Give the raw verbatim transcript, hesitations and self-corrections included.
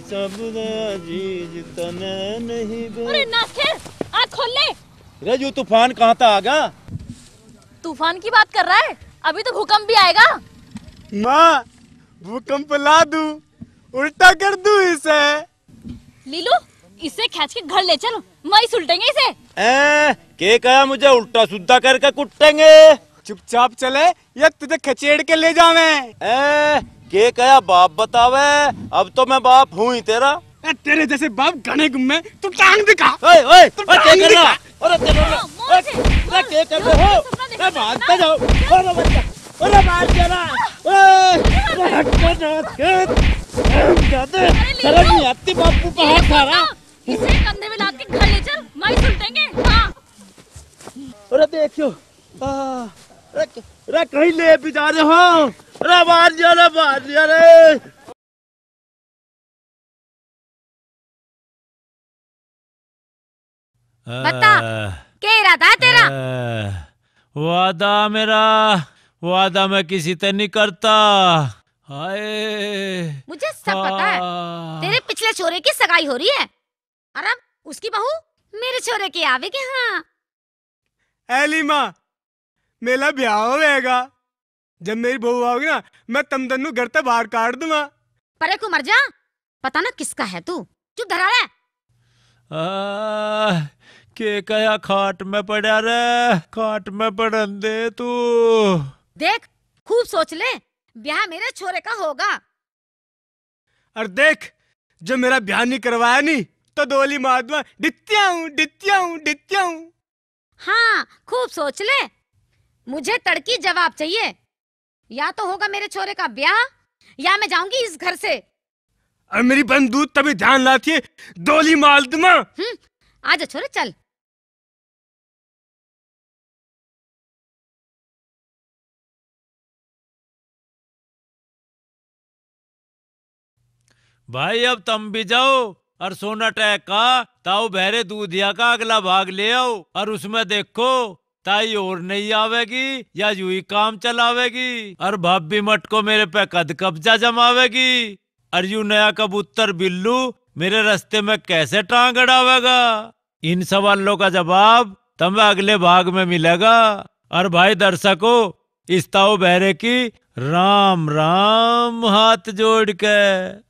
सबदा अजीज तने नहीं बे। अरे नासिर, आँख खोल ले। रे, यू तूफान कहाँ तै आ गया? तूफान की बात कर रहा है? अभी तो भूकंप भी आएगा। माँ, भूकंप ला दूं, उल्टा कर दूं इसे। लीलू, इसे खींच के घर ले चल, वहीं सुलटेंगे इसे। ए, के कहा मुझे उल्टा सुद्धा करके कुटेंगे? चुपचाप चले या तुझे खचेड़ के ले जावे? ए, के कहा बाप बतावे, अब तो मैं बाप हूँ ही तेरा। ए, तेरे जैसे बाप घने गुम्मे, तू टांग दिखा। ओए, ओए, तू ओए, क्या टांग कर रहा? दिखा। अरे, तेरे, माँ, माँ, अरे, माँ, अरे, क्या कर रहे हो? माँ, अरे, मार तो जाओ। अरे, बच्चा, अरे, मार दिया ना। ओए, अरे, हट जा, हट जा। हम जाते हैं। अरे, शर्म लीलू, नहीं आती बापू का हाथ लीलू, सारा। इसे कंधे में लाद के घर ले चल, वहीं सुलटेंगे। हाँ। अरे, देखियो। आ, अरे, अरे, कहीं ले भी जा रहे हो? अरे, मार दिया रे, मार दिया रे। बता, अ, के इरादा है तेरा? अ, वादा मेरा, वादा मैं किसी ते नहीं करता। हाय। मुझे सब पता है। हाँ। तेरे पिछले छोरे की सगाई हो रही है और अब उसकी बहू मेरे छोरे की आवेगी। हाँ। ए लीमा, मेरा ब्याह होएगा। जब मेरी बहू आओगी ना, मैं तम तन्नू घर ते बाहर काट दूंगा। परे को मर जा, पता ना किसका है तू। चुप धरा रह। आ, के कया खाट में पड़ा रे, खाट में पड़न दे तू। देख, खूब सोच ले, ब्याह मेरे छोरे का होगा। और देख, जो मेरा ब्याह नहीं करवाया नहीं, तो दोली मार दूंगा, डित्याऊं, डित्याऊं, डित्याऊं। हाँ, खूब सोच ले, मुझे तड़की जवाब चाहिए। या तो होगा मेरे छोरे का ब्याह, या मैं जाऊंगी इस घर से। और मेरी बंदूक तभी ध्यान लाती है, दोली मार दूंगा। हम्म, आजा छोरे, चल। भाई, अब तम भी जाओ और सोना टैक का ताऊ बहरे दूधिया का अगला भाग ले आओ और उसमें देखो, ताई और नहीं आवेगी या यूं ही काम चलावेगी, और भाभी मटको मेरे पे कद कब्जा जमावेगी, और यू नया कबूतर बिल्लू मेरे रास्ते में कैसे टांग अड़ावेगा। इन सवालों का जवाब तमें अगले भाग में मिलेगा। और भाई दर्शकों, इस ताऊ बहरे की राम राम हाथ जोड़ के।